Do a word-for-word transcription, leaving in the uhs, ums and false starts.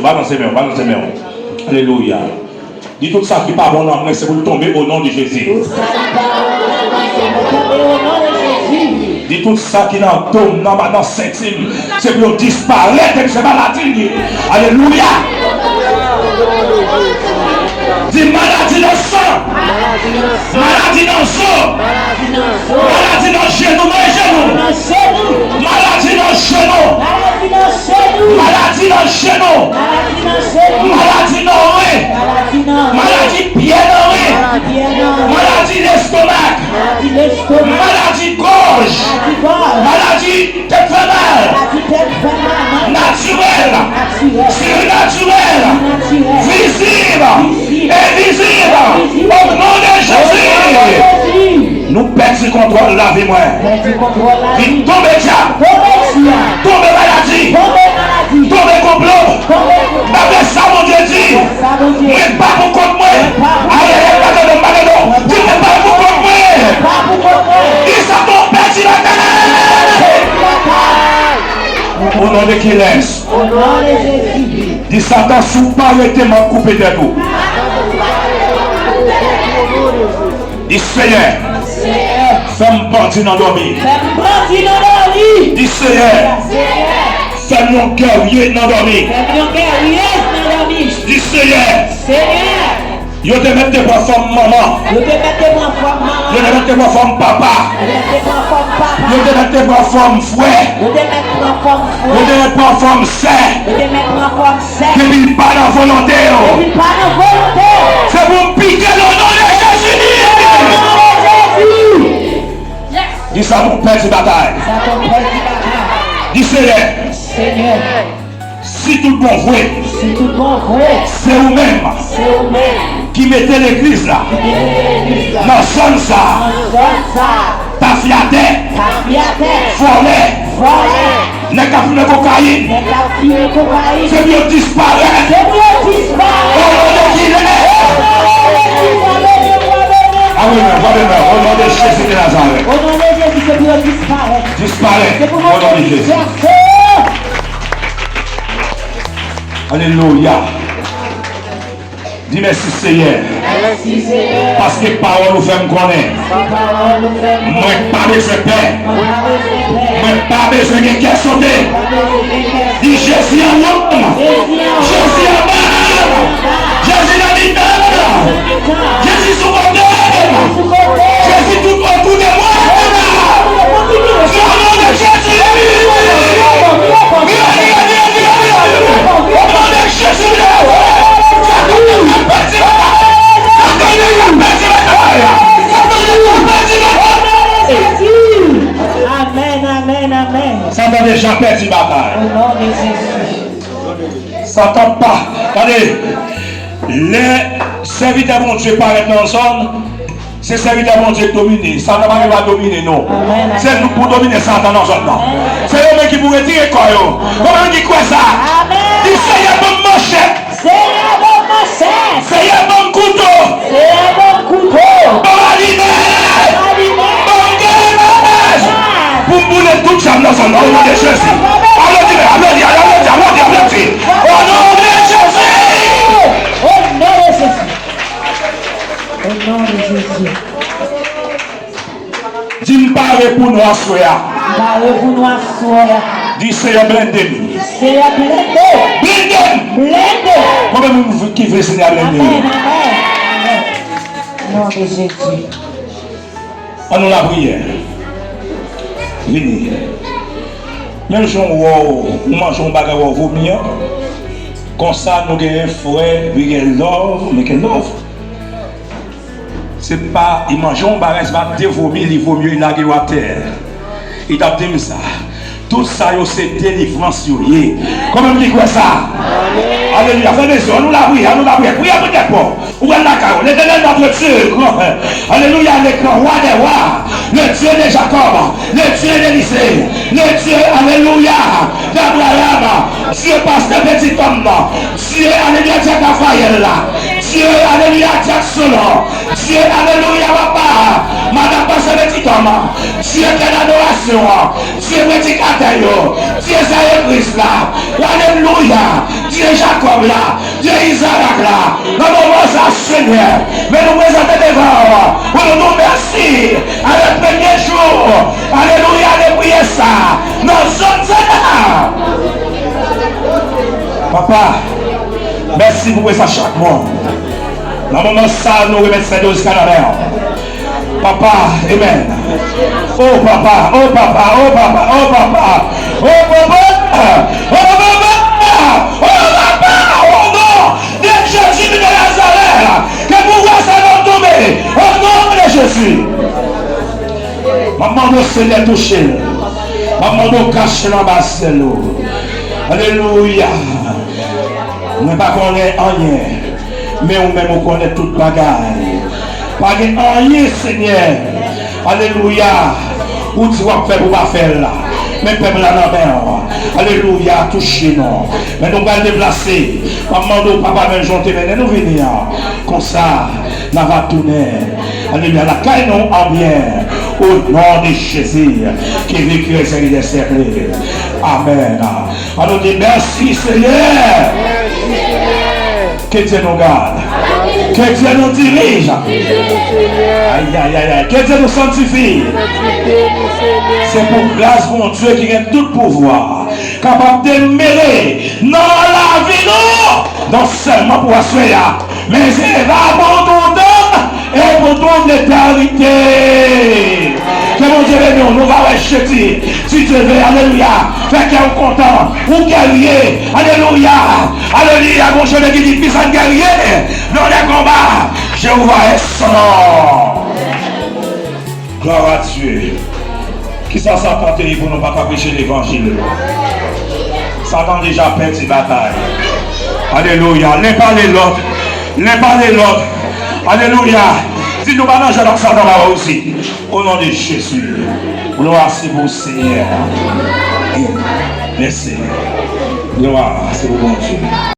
Balanse men w, balanse men w. Alelouya. Di tout sa ki pa bon nan mwen, se pou l tonbe o non de Jezi. Tout sa ki pa bon nan mwen, se pou tonbe o non de Jezi. Di tout sa ki nan do m, nan, nan senti m, se pou yo disparèt, e se maladi l ye. Alelouya. Di maladi nan san. Maladi nan zo. Maladi nan jenou, mwen jenou. Maladi nan jenou. Maladi nan jenou. Maladi nan ren. Maladi pye nan ren. Maladi lestomak. Maladi gòj. Maladi tèt fè mal. Natirèl. Sirnatirèl. Vizib. Envizib. O non de Jezi. Nou pèdi kontwòl lavi mwen. Vin tonbe dyab. Tonbe maladi. Tonbe konplo. Daprè sa Bondye di, mwen pa pou kont mwen. Ayayay, pa tande m, pa tande m. Di mwen pa pou kont mwen. Di sa pou pèdi batay. O non de kilès? Di Satan, si w pa rete, m ap koupe tèt ou. Di Seyè, fè m bandi nan dòmi. Fè m bandi nan dòmi. Di Seyè, fè m yon gèrye nan dòmi. Fè m yon gèrye nan dòmi. Di Seyè, Seyè, yo te mèt te pran fòm manman. Yo te mèt te pran fòm manman. Yo te mèt te pran fòm papa. Yo te mèt te pran fòm papa. Yo te mèt te pran fòm frè. Yo te mèt pran fòm frè. Yo te mèt pran fòm sè. Yo te mèt pran fòm Depi l pa nan volonte w, depi l pa nan volonte w, se pou m pike l o non de Jezi. O non de Jezi. Di Satan pèdi batay. Satan pèdi batay. Di Seyè, Seyè, si tout bon vre, si tout bon vre, se ou menm, se ou menm, ki mete legliz la, ki mete legliz la, nan zòn sa, nan zòn sa, tafyatè, tafyatè, vòlè, vòlè, nèg k ap fimen kokayin. Nèg k ap fimen kokayin. Se pou yo disparèt. Se pou yo disparèt. O non de kilès? O non de Jezi, frape men, frape men. Amen, frape men. O non de Jezi de Nazarèt. O non de Jezi, se pou yo disparèt. Disparèt. Se pou yo disparèt. O non de Jezi. Alelouya. Di mèsi, Seyè. Mèsi, Seyè. Paske pawòl ou fè m konnen. Paske pawòl ou fè m konnen. Mwen pa bezwen pè. Mwen pa bezwen pè. Mwen pa bezwen gen kè sote. Mwen pa bezwen gen kè sote. Di Jezi an nonm. Jezi an nonm. Jezi an nonm. Jezi nan mitan m. Jezi sou kote m. Jezi tout otou de mwen. Di o non de Jezi. O non de Jezi. Amèn, amèn, amèn. Satan deja pèdi batay. O non de Jezi. Satan pa, tande, lè sèvitè Bondye parèt nan yon zòn, se sèvitè Bondye k domine. Satan pa gen dwa domine nou. Amèn. Se nou k pou domine Satan nan zòn nan. Amèn. Se yo menm ki pou retire kò yo. Amèn. Konbyen moun ki kwè sa? Amèn. Di, Seyè, ban m manchèt. Seyè, ban m manchèt. Seyè, ban m kouto. Seyè, ban m kouto. Ban m alimè. Ban m alimè. Ban m gaz. Gaz. Pou m boule tout djab nan zòn nan, o non de Jezi. Aplodi, aplodi, aplodi, aplodi, aplodi. O non de Jezi. O non de Jezi. O non de Jezi. Di, m pare pou nou aswè a. M pare pou nou aswè a. Di, Seyè, blende m. Seyè, blende. Blende m. Blende. Konbyen moun ki vle Seyè blende yo? Amèn, amèn, amèn. Non de Jezi. An nou lapriyè. Vini. Menm jan w wè w, ou manje yon bagay, w wè w vomi an. Konsa nou genyen frè, li gen love, li gen love. Se pa, li manje yon bagay, se pa devomi, li vomi, li lage yo atè. Li t ap di m sa. Tout sa yo se delivrans yo ye. Konbyen ki kwè sa? Alelouya. Fèmen zye w, an nou lapriyè, an nou lapriyè. Priye pou tèt pa w. Ou pral lakay ou. L'Éternel notre Dieu, grand, alelouya, le grand roi des rois, le Dieu de Jacob, le Dieu d'Élisée, le Dieu, alelouya, d'Abraham, Dieu pasteur Petit Homme, Dieu, alelouya, Dieu Raphaël la. Dye, alelouya, Jackson. Dye, alelouya, papa. Madan pastè Petit Homme. Dye, tèt adorasyon an. Dye, predikatè yo. Dye, zayè Kris la. Alelouya. Dye Jakòb la. Dye Izarak la. Nan moman sa, Senyè, men nou prezante devan w pou nou di w mèsi avèk premye jou, alelouya, de priyè sa nan zòn sa. Papa, mèsi pou prezans chak moun. Nan moman sa, nou remèt Sentespri a nan men w. Papa, amen. Oh papa, oh papa, oh papa, oh papa, oh papa, oh papa, oh papa, oh non de Jezi de Nazarèt, ke pouvwa sa nan tonbe, o non de Jezi. M ap mande w, Senyè, touche l. M ap mande w kache l anba zèl ou. Alelouya. Mwen pa konnen anyen, men ou menm ou konnen tout bagay. Pa gen anyen, Senyè. Alelouya. Ou di w ap fè pou w pa fè l la. Men pèp la nan men w. Alelouya. Touche nou. Men nou pral deplase. M ap mande w, papa, menm jan w te mennen nou vini an. Konsa, n a va tounen. Alelouya. Lakay nou an byen. O non de Jezi, ki viv, ki règne dè syèk. Amèn. An nou di, mèsi, Senyè. Mèsi, Senyè. Ke Dye nou gad. Ke Dye nou dirij. Dirije nou, Senyè. Ay, ay, ay, ay. Ke Dye nou sanktifye. Sanktifye nou, Senyè. Se pou gras Bondye ki gen tout pouvwa kapab demere nan lavi nou, non sèlman pou aswè a, men se va pou toutan e pou tout letènite. Ke Bondye beni w. Nou va wè jedi, si Dye vle. Alelouya. Fè kè w kontan. Ou gèrye. Alelouya. Alelouya. Gon jodi ki di, pizann gèrye nan lè konba. Jewova est son nom. Gloire à Dieu. Kisa Satan te ye pou nou pa ka preche levanjil? Satan deja pèdi batay. Alelouya. Len pale lòt. Len pale lòt. Alelouya. Di nou pa nan jwèt ak Satan la osi. O non de Jezi. Glwa se pou Senyè. Mèsi. Glwa se pou Bondye.